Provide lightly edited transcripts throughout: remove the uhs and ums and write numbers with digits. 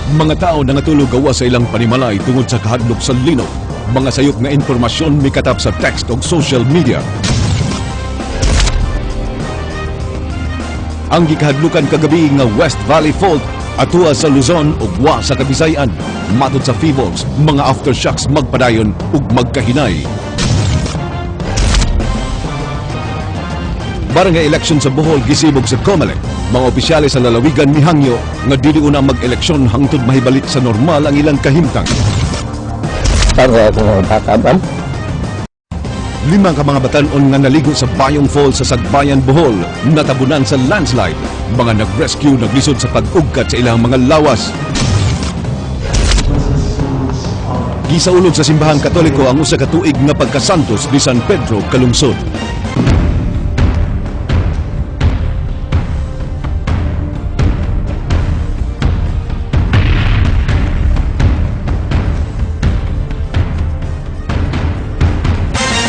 Mga tao nangatulog gawas sa ilang panimalay tungod sa kahadlok sa linog. Mga sayop nga impormasyon mikatap sa text o social media. Ang gikahadlukan kagabi nga West Valley Fault atua sa Luzon ug wa sa Kabisayan. Matod sa Phivolcs, mga aftershocks magpadayon ug magkahinay. Barangay election sa Bohol gisibog sa COMELEC. Mga opisyales sa lalawigan mihangyo nga dili una mag-eleksyon hangtod mahibalik sa normal ang ilang kahimtang. Para ako mga. 5 ka mga batan-on nga naligo sa Bayong Falls sa Sagbayan, Bohol, natabunan sa landslide. Mga nag-rescue naglisod sa pag-ugkat sa ilang mga lawas. Gisaulog sa Simbahang Katoliko ang usa ka tuig nga pagkasantos ni San Pedro Calungsod.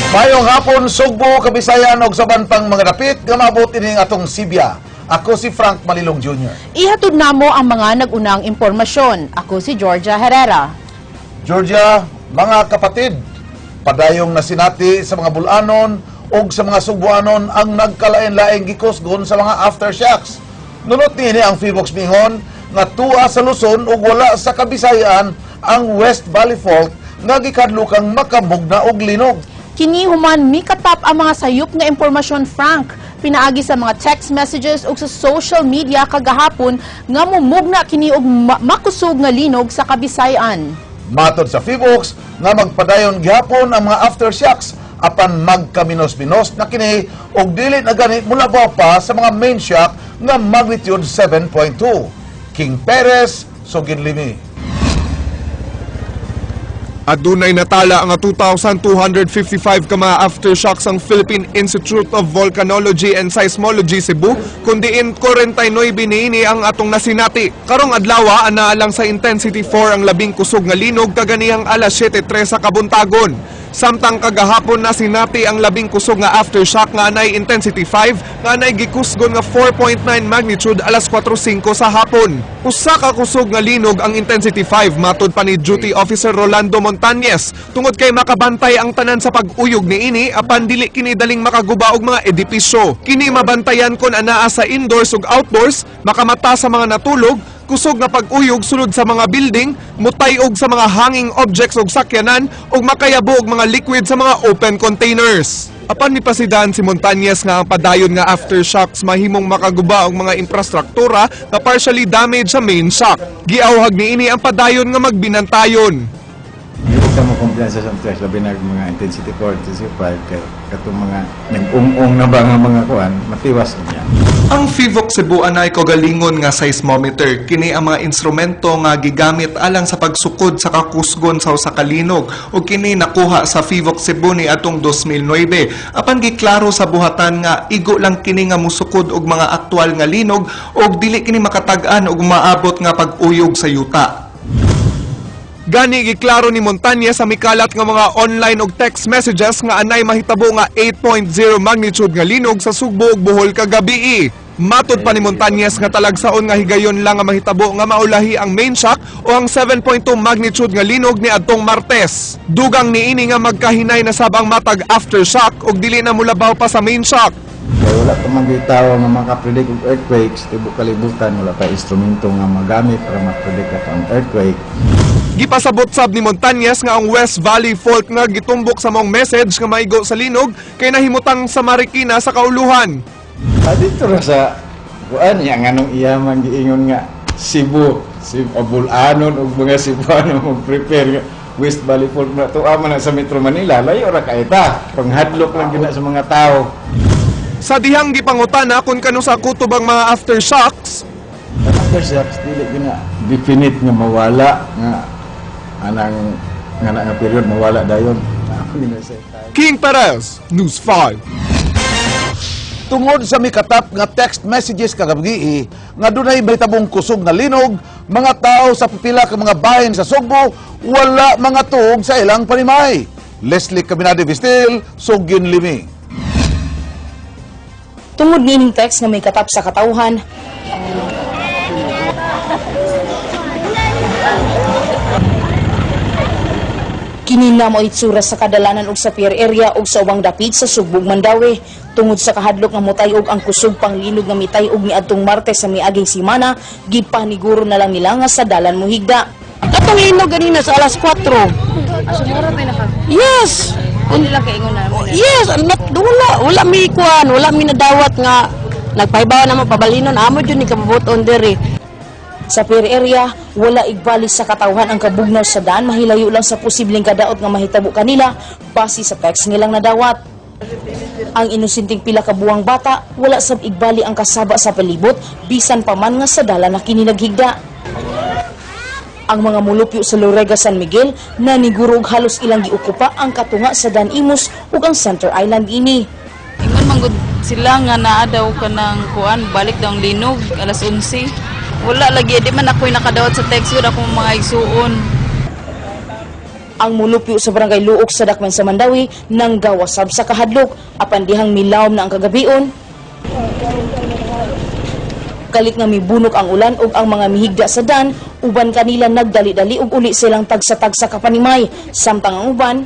Mayong hapon, Sugbo, Kabisayan ug sa pang mga dapit nga maabot ining atong Sibya. Ako si Frank Malilong Jr. Ihatod namo ang mga nag-unang impormasyon. Ako si Georgia Herrera. Georgia, mga kapatid, padayong nasinati sa mga bulanon ug sa mga Sugboanon ang nagkalain-laing gikusgon sa mga aftershocks. Nunot niini ang Phivolcs mingon nga tuwa sa Luzon ug wala sa Kabisayan ang West Valley Fault nga gikadlukang makamugna og linog. Kini human mikatap ang mga sayop nga impormasyon, Frank, pinaagi sa mga text messages ug sa social media kagahapon nga mumugna kini og makusog nga linog sa Kabisayan. Matod sa Phivolcs nga magpadayon gihapon ang mga aftershocks apan magkaminos-minos na kini og dili na gani mulabaw pa sa mga main shock nga magnitude 7.2. King Perez, sugid limi. Adunay natala ang 2,255 ka mga aftershocks ang Philippine Institute of Volcanology and Seismology Cebu, kundiin 49 niini ang atong nasinati. Karong adlaw anaa lang sa intensity 4 ang labing kusog nga linog kaganihang alas 7:03 sa kabuntagon. Samtang kagahapon nasinati ang labing kusog nga aftershock nga anay intensity 5 nga anay gikusgon nga 4.9 magnitude alas 4:05 sa hapon. Usa ka kusog nga linog ang intensity 5 matud pa ni Duty Officer Rolando Montañez tungod kay makabantay ang tanan sa pag-uyog niini apan dili kini daling makaguba og mga edipisyo. Kini mabantayan kon anaa sa indoors ug outdoors, makamata sa mga natulog, kusog nga pag-uyog sulod sa mga building, mutay-og sa mga hanging objects ug sakyanan ug makayabo og mga liquid sa mga open containers. Apan mipasidan si Montañez nga ang padayon nga aftershocks mahimong makaguba og mga infrastruktura nga partially damage sa main shock. Giawhag niini ang padayon nga magbinantayon. Hindi ka mo kumpiyansa sa stress, labi na mga intensity 4, intensity 5, kay katong mga nag-ung-ung na ba nga mga kuan, matiwas niya. Ang Phivolcs Cebu anay kagalingon nga seismometer. Kini ang mga instrumento nga gigamit alang sa pagsukod sa kakusgon sa usa ka linog ug kini nakuha sa Phivolcs Cebu ni atong 2009. Apan giklaro sa buhatan nga igo lang kini nga musukod og mga aktual nga linog ug dili kini makatag-an og maabot nga pag-uyog sa yuta. Gani giklaro ni Montañez sa mikalat nga mga online ug text messages nga anay mahitabo nga 8.0 magnitude nga linog sa Sugbo ug Bohol kagabii. Matod pa ni Montañez nga talagsaon nga higayon lang nga mahitabo nga maulahi ang main shock o ang 7.2 magnitude nga linog ni adtong Martes. Dugang niini nga magkahinay na sab ang matag aftershock ug dili na mulabaw pa sa main shock. Kaya wala pa man gyud tawo nga makapredict og earthquakes, tibok kalibutan wala pa instrumento nga magamit para ma-predict ato ang earthquake. Gipasabot sab ni Montañez nga ang West Valley Fault nga gitumbok sa maong message nga maigo sa linog kay nahimutang sa Marikina sa kauluhan. Dito ra sa kuan niya nganong iya man giingon nga Cebu, Cebu Bulanon ug mga Cebuano mag-prepare nga West Valley Fault na tuwa man na sa Metro Manila, layo ra kay ta. Panghadlok lang gyud na sa mga tao. Sa dihang gipangutana kung kanu sa kutob ang mga aftershocks, Ang aftershocks dili gyud na definite nga mawala nga anang nga na nga period mawala dayon. King Perez, News 5. Tungod sa mikatap nga text messages kagabi nga dunay mahitabong kusog nga linog, mga tao sa pipila ka mga bahin sa Sugbo wala mga tuog sa ilang panimay. Leslie Caminade Vistil, Sugin Limi. Tungod niining text nga may katap sa katawhan, Kini na mo itsura sa kadalanan og sa pier area og sa ubang dapit sa Sugbo ug Mandaue. Tungod sa kahadlok nga motay-og ang kusog pang linog nga mitay-og niadtong Martes sa miaging semana, gipaniguro na lang nila nga sa dalan mohigda. Katong linog ganina sa alas 4. Yes. Yes, not, wala mi kuan, wala mi nadawat nga nagpahibaw na mo pabalinon amo jud ni kabubuton diri. Sa pier area, wala igbali sa katawhan ang kabugnaw sa daan, mahilayo lang sa posibleng kadaot nga mahitabo kanila base sa text nilang nadawat. Ang inosenteng pila ka buwang bata, wala sab igbali ang kasaba sa palibot, bisan pa man nga sa dalan na kini naghigda. Ang mga mulupyo sa Lorega, San Miguel, naniguro og halos ilang giukupa ang katunga sa Dan Imus ug ang Center Island ini. Ingon man gud sila nga naa daw kanang kuan, balik daw ang linog alas 11. Wala lagi, di man ako'y nakadawat sa text gud akong mga igsuon. Ang mulupyo sa barangay Luok sa Dakman sa Mandaue nang gawasab sa kahadlok apan dihang milawom na ang kagabion. Kalit nga mibunok ang ulan ug ang mga mihigda sa dan, uban kanila nagdali-dali ug uli silang tagsa-tagsa kapanimay samtang ang uban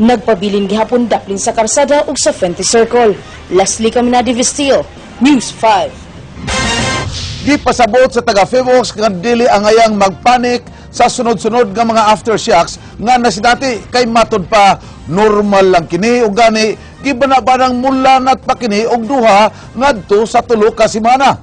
nagpabilin gihapon daplin sa karsada ug sa Fenty Circle. Leslie Caminade Vestil, News 5. Gipasabot sa taga Phivolcs nga dili angayang magpanik sa sunod-sunod nga mga aftershocks nga nasinati kay matud pa normal lang kini, ug gani gibana-banang mulanat pa kini og 2 ngadto sa 3 ka semana.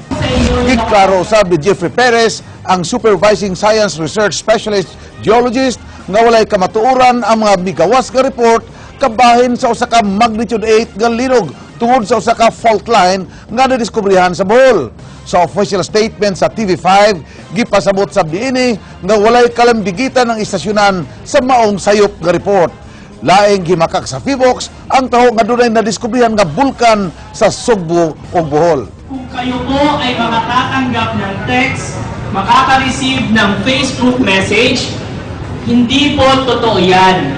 Giklaro usab ni Jeffrey Perez, ang Supervising Science Research Specialist Geologist, nga walay kamatuoran ang mga migawas nga report kabahin sa usa ka magnitude 8 nga linog tungod sa usa ka fault line nga nadiskubrihan sa Bohol. Sa official statement sa TV5, gipasabot sab niini nga walay kalambigitan ang istasyonan sa maong sayop nga report. Laing gimakak sa Phivolcs ang taho nga dunay nadiskubrihan nga bulkan sa Sugbo ug Bohol. Kung kayo po ay makatatanggap ng text, makaka-receive ng Facebook message, hindi po totoo yan.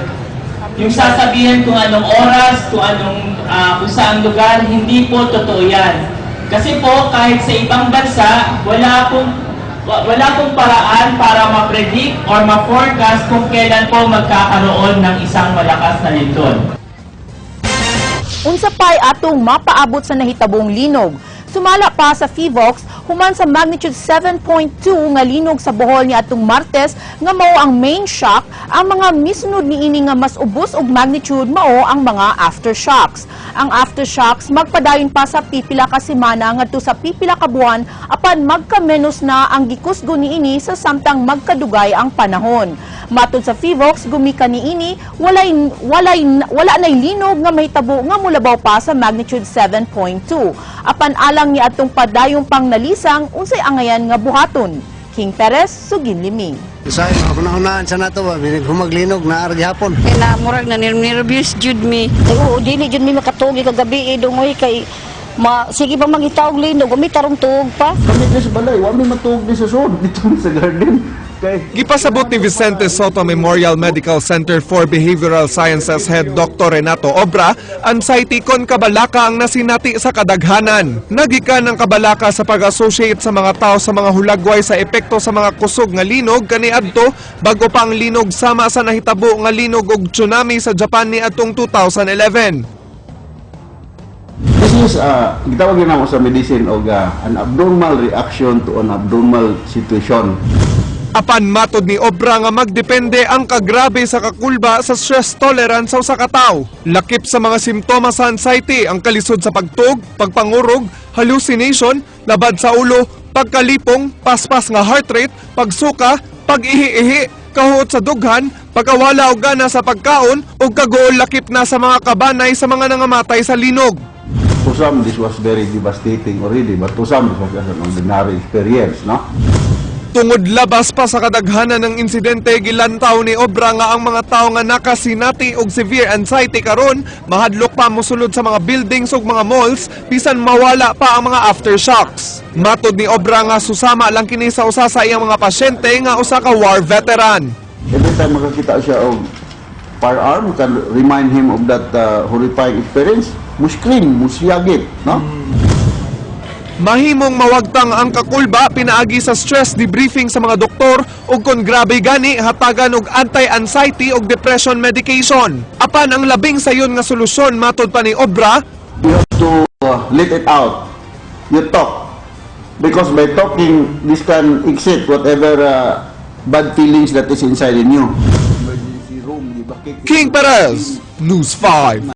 Yung sasabihin kung anong oras, kung saang lugar, hindi po totoo yan. Kasi po, kahit sa ibang bansa, wala pong paraan para ma-predict or ma-forecast kung kailan po magkakaroon ng isang malakas na lindol. Unsa pa'y atong mapaabot sa nahitabong linog? Sumala pa sa Phivolcs, human sa magnitude 7.2 nga linog sa Bohol ni atong Martes nga mao ang main shock, ang mga misunod niini nga mas ubos og magnitude mao ang mga aftershocks. Ang aftershocks magpadayon pa sa pipila ka semana ngadto sa pipila ka buwan, apan magkamenos na ang gikusgo niini sa samtang magkadugay ang panahon. Matod sa Phivolcs, gumikan niini, walay wala nay linog nga mahitabo nga mulabaw pa sa magnitude 7.2. Apan alang ni atong padayong pang nalisang, unsay angayan nga buhaton? King Perez, Sugin Liming. Sa hunahunaan sa nato ba, binig humaglinog na ara gihapon. Kay na murag na nervous jud mi. Ay, oo, dili jud mi makatuog kagabi eh, dungoy kay ma sige pa mangitaog linog, umi tarong tuog pa. Kami ni sa balay, wa mi matuog ni sa sud dito sa garden. Kay Gipasabot ni Vicente Soto Memorial Medical Center for Behavioral Sciences Head Dr. Renato Obra, anxiety kon kabalaka ang nasinati sa kadaghanan. Nagikan ang kabalaka sa pag-associate sa mga tao sa mga hulagway sa epekto sa mga kusog nga linog kaniadto bago pa ang linog sama sa nahitabo nga linog og tsunami sa Japan niadtong 2011. This is gitawag na namo sa medicine og an abnormal reaction to an abnormal situation. Apan matod ni Obra nga magdepende ang kagrabe sa kakulba sa stress tolerance sa usa ka tawo. Lakip sa mga simptomas sa anxiety ang kalisod sa pagtug, pagpangurog, hallucination, labad sa ulo, pagkalipong, paspas nga heart rate, pagsuka, pag-ihi-ihi, kahuot sa dughan, pagkawala og gana sa pagkaon ug kaguol lakip na sa mga kabanay sa mga nangamatay sa linog. To some, this was very devastating already, but to some, this was just an ordinary experience, no? Tungod labas pa sa kadaghanan ng insidente, gilantaw ni Obra nga ang mga tao nga nakasinati og severe anxiety karon mahadlok pa mosulod sa mga buildings ug mga malls bisan mawala pa ang mga aftershocks. Matod ni Obra nga susama lang kini sa usa sa iyang mga pasyente nga usa ka war veteran. Every time makakita siya og firearm can remind him of that horrifying experience, muscream, musyagit, no? Mahimong mawagtang ang kakulba pinaagi sa stress debriefing sa mga doktor ug kon grabe gani, hatagan og anti-anxiety ug depression medication. Apan ang labing sayon nga solusyon, matod pa ni Obra, You have to let it out. You talk. Because by talking, this can exit whatever bad feelings that is inside in you. King Perez, News 5.